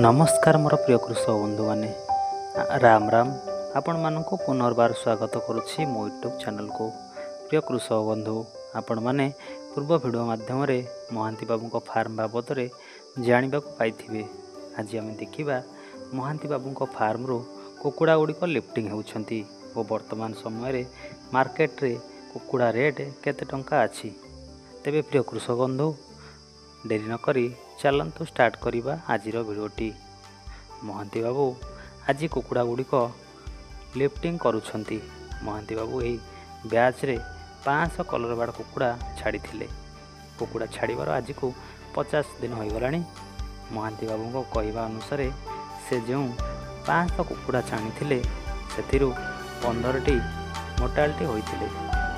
ନମସ୍କାର ମୋର ପ୍ରିୟ କୃଷକ ବନ୍ଧୁମାନେ, ରାମ ରାମ। ଆପଣମାନଙ୍କୁ ପୁନର୍ବାର ସ୍ୱାଗତ କରୁଛି ମୋ ୟୁଟ୍ୟୁବ୍ ଚ୍ୟାନେଲକୁ। ପ୍ରିୟ କୃଷକ ବନ୍ଧୁ, ଆପଣମାନେ ପୂର୍ବ ଭିଡ଼ିଓ ମାଧ୍ୟମରେ ମହାନ୍ତି ବାବୁଙ୍କ ଫାର୍ମ ବାବଦରେ ଜାଣିବାକୁ ପାଇଥିବେ। ଆଜି ଆମେ ଦେଖିବା ମହାନ୍ତି ବାବୁଙ୍କ ଫାର୍ମରୁ କୁକୁଡ଼ା ଗୁଡ଼ିକ ଲିଫ୍ଟିଂ ହେଉଛନ୍ତି ଓ ବର୍ତ୍ତମାନ ସମୟରେ ମାର୍କେଟରେ କୁକୁଡ଼ା ରେଟ୍ କେତେ ଟଙ୍କା ଅଛି। ତେବେ ପ୍ରିୟ କୃଷକ ବନ୍ଧୁ, ଡେରି ନକରି ଚାଲନ୍ତୁ ଷ୍ଟାର୍ଟ କରିବା ଆଜିର ଭିଡ଼ିଓଟି। ମହାନ୍ତି ବାବୁ ଆଜି କୁକୁଡ଼ା ଗୁଡ଼ିକ ଲିଫ୍ଟିଂ କରୁଛନ୍ତି। ମହାନ୍ତି ବାବୁ ଏହି ବ୍ୟାଚ୍ରେ 500 କଲର୍ ବାର୍ଡ଼ କୁକୁଡ଼ା ଛାଡ଼ିଥିଲେ। କୁକୁଡ଼ା ଛାଡ଼ିବାର ଆଜିକୁ 50 ଦିନ ହୋଇଗଲାଣି। ମହାନ୍ତି ବାବୁଙ୍କ କହିବା ଅନୁସାରେ ସେ ଯେଉଁ 500 କୁକୁଡ଼ା ଛାଣିଥିଲେ, ସେଥିରୁ 15ଟି ମୋର୍ଟାଲିଟି ହୋଇଥିଲେ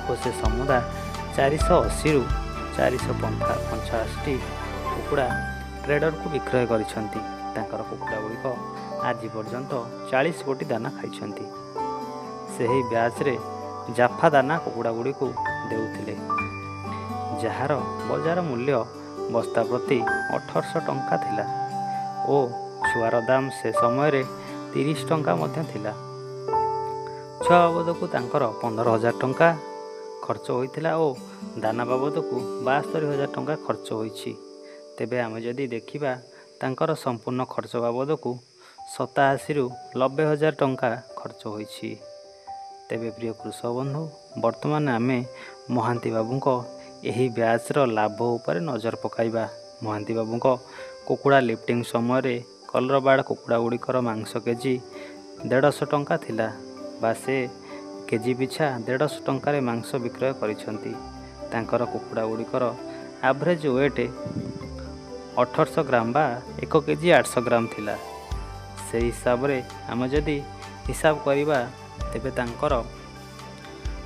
ଓ ସେ ସମୁଦାୟ 480ରୁ 485ଟି କୁକୁଡ଼ା ଟ୍ରେଡ଼ରକୁ ବିକ୍ରୟ କରିଛନ୍ତି। ତାଙ୍କର କୁକୁଡ଼ା ଗୁଡ଼ିକ ଆଜି ପର୍ଯ୍ୟନ୍ତ 40 ଗୋଟି ଦାନା ଖାଇଛନ୍ତି। ସେହି ବ୍ୟାଚ୍ରେ ଜାଫା ଦାନା କୁକୁଡ଼ା ଗୁଡ଼ିକୁ ଦେଉଥିଲେ, ଯାହାର ବଜାର ମୂଲ୍ୟ ବସ୍ତା ପ୍ରତି 1800 ଟଙ୍କା ଥିଲା ଓ ଛୁଆର ଦାମ ସେ ସମୟରେ 30 ଟଙ୍କା ମଧ୍ୟ ଥିଲା। ଛୁଆ ବାବଦକୁ ତାଙ୍କର 15,000 ଟଙ୍କା ଖର୍ଚ୍ଚ ହୋଇଥିଲା ଓ ଦାନା ବାବଦକୁ 72,000 ଟଙ୍କା ଖର୍ଚ୍ଚ ହୋଇଛି। ତେବେ ଆମେ ଯଦି ଦେଖିବା, ତାଙ୍କର ସମ୍ପୂର୍ଣ୍ଣ ଖର୍ଚ୍ଚ ବାବଦକୁ 87ରୁ 90 ହଜାର ଟଙ୍କା ଖର୍ଚ୍ଚ ହୋଇଛି। ତେବେ ପ୍ରିୟ କୃଷକ ବନ୍ଧୁ, ବର୍ତ୍ତମାନ ଆମେ ମହାନ୍ତି ବାବୁଙ୍କ ଏହି ବ୍ୟାଚ୍ର ଲାଭ ଉପରେ ନଜର ପକାଇବା। ମହାନ୍ତି ବାବୁଙ୍କ କୁକୁଡ଼ା ଲିଫ୍ଟିଂ ସମୟରେ କଲର୍ ବାର୍ଡ଼ କୁକୁଡ଼ା ଗୁଡ଼ିକର ମାଂସ କେଜି 150 ଟଙ୍କା ଥିଲା ବା ସେ କେଜି ପିଛା 150 ଟଙ୍କାରେ ମାଂସ ବିକ୍ରୟ କରିଛନ୍ତି। ତାଙ୍କର କୁକୁଡ଼ା ଗୁଡ଼ିକର ଆଭରେଜ୍ ୱେଟ୍ 1800 ଗ୍ରାମ ବା 1 କେଜି 800 ଗ୍ରାମ ଥିଲା। ସେହି ହିସାବରେ ଆମେ ଯଦି ହିସାବ କରିବା, ତେବେ ତାଙ୍କର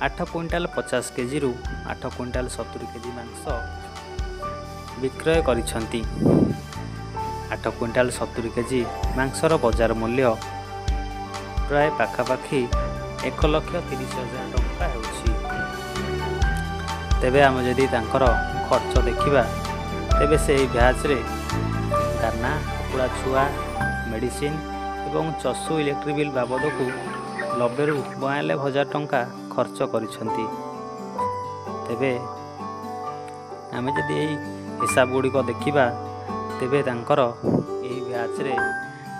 8 କୁଇଣ୍ଟାଲ 50 କେଜିରୁ 8 କୁଇଣ୍ଟାଲ 70 କେଜି ମାଂସ ବିକ୍ରୟ କରିଛନ୍ତି। 8 କୁଇଣ୍ଟାଲ 70 କେଜି ମାଂସର ବଜାର ମୂଲ୍ୟ ପ୍ରାୟ ପାଖାପାଖି 1,30,000 ଟଙ୍କା ହେଉଛି। ତେବେ ଆମେ ଯଦି ତାଙ୍କର ଖର୍ଚ୍ଚ ଦେଖିବା, ତେବେ ସେହି ବ୍ୟାଚ୍ରେ ଦାନା, କୁକୁଡ଼ା ଛୁଆ, ମେଡ଼ିସିନ ଏବଂ ଚଷୁ, ଇଲେକ୍ଟ୍ରିକ୍ ବିଲ୍ ବାବଦକୁ 90ରୁ 92 ହଜାର ଟଙ୍କା ଖର୍ଚ୍ଚ କରିଛନ୍ତି। ତେବେ ଆମେ ଯଦି ଏହି ହିସାବ ଗୁଡ଼ିକ ଦେଖିବା, ତେବେ ତାଙ୍କର ଏହି ବ୍ୟାଚ୍ରେ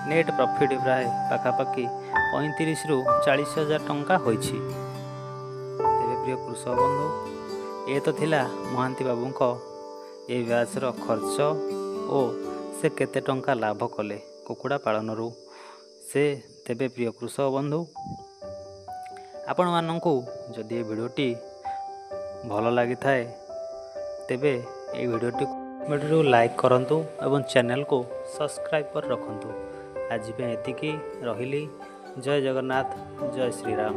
ନେଟ୍ ପ୍ରଫିଟ୍ ପ୍ରାୟ ପାଖାପାଖି 35ରୁ 40 ହଜାର ଟଙ୍କା ହୋଇଛି। ତେବେ ପ୍ରିୟ କୃଷକ ବନ୍ଧୁ, ଏ ତ ଥିଲା ମହାନ୍ତି ବାବୁଙ୍କ ଏ ବ୍ୟାଚ୍ର ଖର୍ଚ୍ଚ ଓ ସେ କେତେ ଟଙ୍କା ଲାଭ କଲେ କୁକୁଡ଼ା ପାଳନରୁ ସେ। ତେବେ ପ୍ରିୟ କୃଷକ ବନ୍ଧୁ, ଆପଣମାନଙ୍କୁ ଯଦି ଏ ଭିଡ଼ିଓଟି ଭଲ ଲାଗିଥାଏ, ତେବେ ଏହି ଭିଡ଼ିଓଟିକୁ ଲାଇକ୍ କରନ୍ତୁ ଏବଂ ଚ୍ୟାନେଲକୁ ସବସ୍କ୍ରାଇବ୍ କରି ରଖନ୍ତୁ। ଆଜି ପାଇଁ ଏତିକି ରହିଲି। ଜୟ ଜଗନ୍ନାଥ, ଜୟ ଶ୍ରୀରାମ।